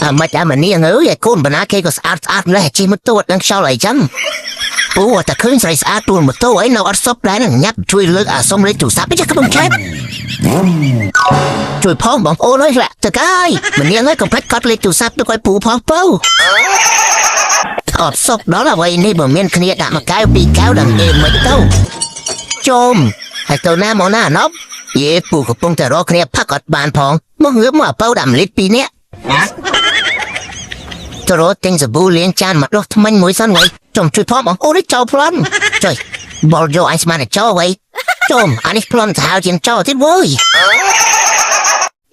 អាម៉េចអាមនីអើយឯកូនបណ្ណាគេក៏ស្អាតស្អាតម្លេះជិះម៉ូតូអត់ដឹងខ្យល់អីចឹងពូតែឃើញស្រីស្អាតទួលម៉ូតូអីនៅអត់សុបដែរនឹងញាប់ជួយលើកអាសុំលេខទូរស័ព្ទឯចាក្ដុំឆែបជួយផងបងប្អូនអើយលាក់ទៅកាយមនាងអើយកុំភ្លេចកត់លេខទូរស័ព្ទទុកឲ្យពូផងពៅអត់សុបដល់អ្វីនេះបើមានគ្នាដាក់មួយកែវពីរកែវដល់អេមិនទៅជុំហើយទៅណាមកណាណប់យេពូកំពុងតែរកគ្នាផឹកអត់បានផងមកងើបមកអាពៅដាក់ម្លិតពីរនាក់ ទៅរកទិញសាប៊ូលាងចានមកដុសថ្មិញមួយសិនវ៉ៃចុំជួយផងបងអូនេះចោលប្លន់ចុយបលយកអញស្មានតែចោលវ៉ៃចុំអានេះប្លន់សាហាវជាងចោលទៀតវើយ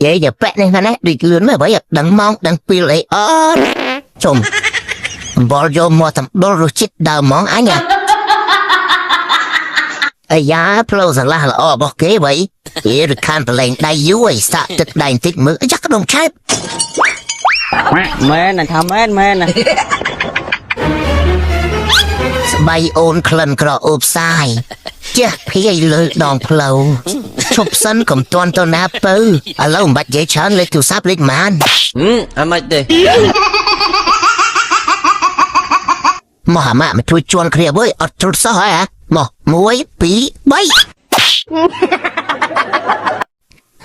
យាយយ៉ាប៉ែនេះណានេះដូចលឿនមែនវ៉ៃអត់ដឹងម៉ោងដឹងពេលអីអត់ចុំបលយកមកតំដុលរសជាតិដើមហ្មងអញអាយ៉ាផ្លូវស្រឡះល្អរបស់គេវ៉ៃយេរខានប្រឡែងដៃយូរឯសាក់ទឹកដៃបន្តិចមើលយ៉ាក្ដុំឆែប មែនណាថាមែនមែនណា ស្បៃអូនក្លិនក្រអូបសាយជះភីយលើដងផ្លូវឈប់សិនកុំទាន់ទៅណាពៅឥឡូវមិនបាច់និយាយច្រើនលេខទូរស័ព្ទលេខប៉ុន្មាន អាម៉េចទេ មកអាម៉ាក់មកជួយជន់គ្នាវើយអត់ត្រុតសោះហើយហ៎មក1 2 3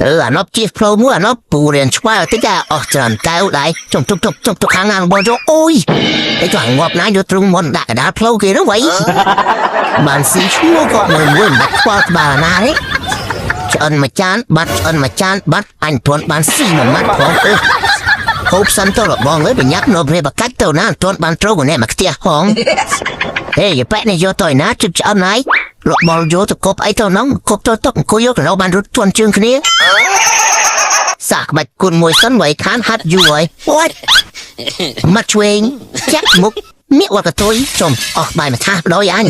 អឺអានប់ជិះផ្លូវមួយអានប់ពូរៀនឆ្វែលតិចដែរអស់ច្រើនកែវដែរជុំជុំជុំជុំទៅខាងណាបងចូលអូយតែចង់ងាប់ណាយកទ្រុងមុនដាក់កណ្ដាលផ្លូវគេនោះវ៉ៃបានស៊ីឈ្មោះគាត់មួយមួយមិនបាច់ខ្វល់ក្បាលណាទេឆ្អិនមួយចានបាត់ឆ្អិនមួយចានបាត់អញទ្រាន់បានស៊ីមួយម៉ាត់ផងអឺហូបសិនទៅរបងអើយបញ្ញាប់នៅព្រាបកាច់ទៅណាទ្រាន់បានត្រូវម្នាក់មកផ្ទះផងហេយប៉ែនេះយកទៅឯណាជិបឆ្អិនហើយរបល់យកទៅគប់អីទៅហ្នឹងគប់ទៅតុកអង្គុយយកកន្លោបានរត់ជន់ជើងគ្នាសាក់បាច់គុណមួយសិនវៃខានហាត់យូរហើយអូយមកឆ្វេងចាក់មុខមៀកវត្តកតុយចំអស់បាយមួយថាសដោយអញ